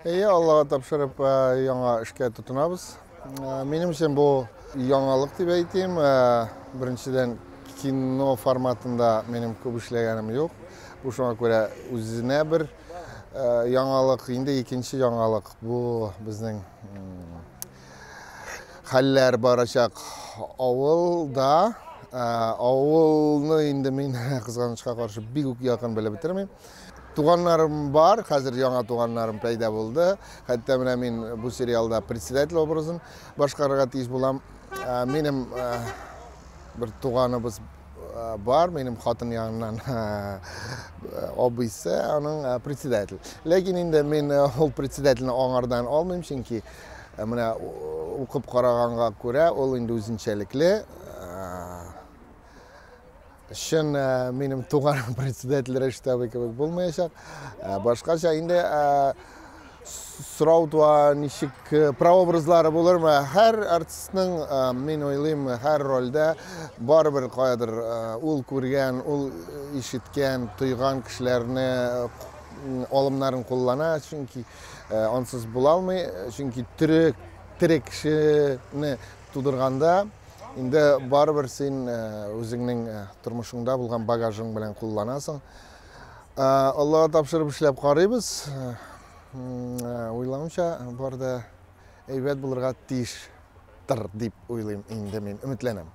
Әйе, Аллага тапшырып яңа эшкә тотынабыз. Минем өчен бу яңалык дип әйтим. Беренчедән, кино форматында минем күп эшләгәнем юк. Бу шуңа күрә үзенә бер яңалык. Инде икенче яңалык бу безнең хәлләр барачак авылда. Авылны инде мин кызганычка каршы бик үк якын белеп бетермим. Туганнарым бар, хәзер яңа туганнарым пәйда булды. Хәтта менә мин бу сериалда председатель образын башкарырга тиеш булам. Минем бер туганыбыз бар, минем хатын ягыннан абыйсы, аның председатель. Ләкин инде мин ул председательне аңардан алмыйм, чөнки менә укып караганга күрә ул инде үзенчәлекле. Чын минем туганым председатель Рәшит абый кебек булмаячак. Башкача инде сорау туа, ничек прообразлары булырмы? Һәр артистның, мин уйлыйм, һәр рольдә барыбер каядыр ул күргән, ул ишеткән, тойган кешеләрне алымнарын куллана, чөнки ансыз була алмый, чөнки тере тере кешене тудырганда инде барыбер син үзеңнең тормышыңда булган багажың белән кулланасың. Аллага тапшырып эшләп карыйбыз. Уйлавымча, бар да әйбәт булырга тиештер дип уйлыйм инде мин, өметләнәм.